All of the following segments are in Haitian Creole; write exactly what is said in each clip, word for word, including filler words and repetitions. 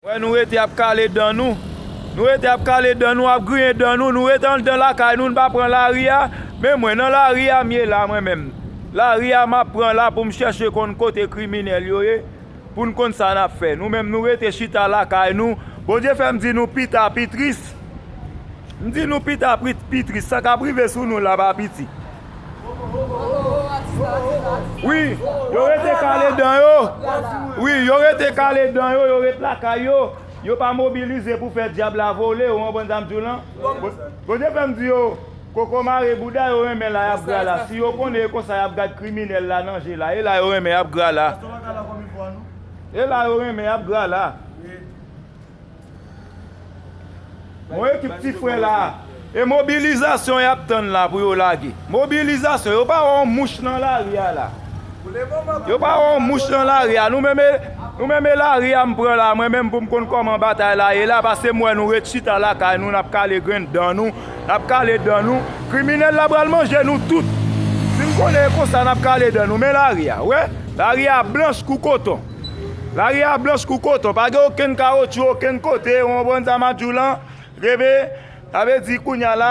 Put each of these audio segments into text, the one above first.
Wè, nou rete ap kale dan nou. Nou rete ap kale dan nou, ap griyen dan nou. Nou rete anndan lakay nou, n pa pran lari a. Men mwen, nan lari a m ye la, mwen menm. Lari a m ap pran la pou m chèche konn kote kriminèl yo ye, pou n konn sa n ap fè. Nou menm, nou rete chita lakay nou. Bondye fè m di nou pita pi tris. M di nou pita pi, pi tris. Sa k ap rive sou nou la pa piti. Wi, yo rete kale dan yo. Wi, yo rete kale dan yo, yo ret lakay yo. Yo pa mobilize pou fè dyab la vole, ou konprann sa m di w lan? Bondye fè m di yo, koko mare bouda yo renmen la y ap gra la. Si yo konnen e konsa y ap gad kriminèl la nan je la, e la yo renmen y ap gra la. E la yo renmen y ap gra la. Yon ekip ti frè la. E mobilizasyon y ap tann la pou yo lage. Mobilizasyon, yo pa wè yon mouch nan lari a la. Yo pa wè yon mouch nan lari a. Nou menm e, nou menm e lari a m pran la, mwen menm pou m konn kòman batay la ye la, paske m wè nou ret chita lakay nou, n ap kale grenn dan nou, n ap kale dan nou. Kriminèl la pral manje nou tout. Si n konnen e konsa n ap kale dan nou, men lari a, wè, lari a blanch kou koton. Lari a blanch kou koton, pa gen okenn kawotchou, okenn kote, ou konprann sa m ap di w lan? Reve, sa vle di kounye a la,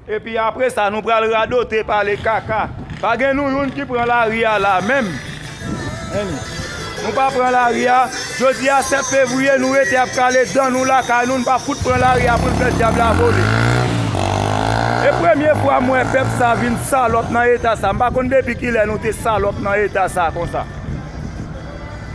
epi apre sa, nou pral radote, pale kaka. Pa gen nou youn ki pran lari a la menm. Men nou pa pran lari a. Jodi a sèt fevriye, nou rete ap kale dan nou lakay nou, n pa fout pran lari a pou n fè dyab la vole. E premye fwa m wè pèp sa vin salòp nan eta sa. M pa konn depi kilè nou te salòp nan eta sa konsa.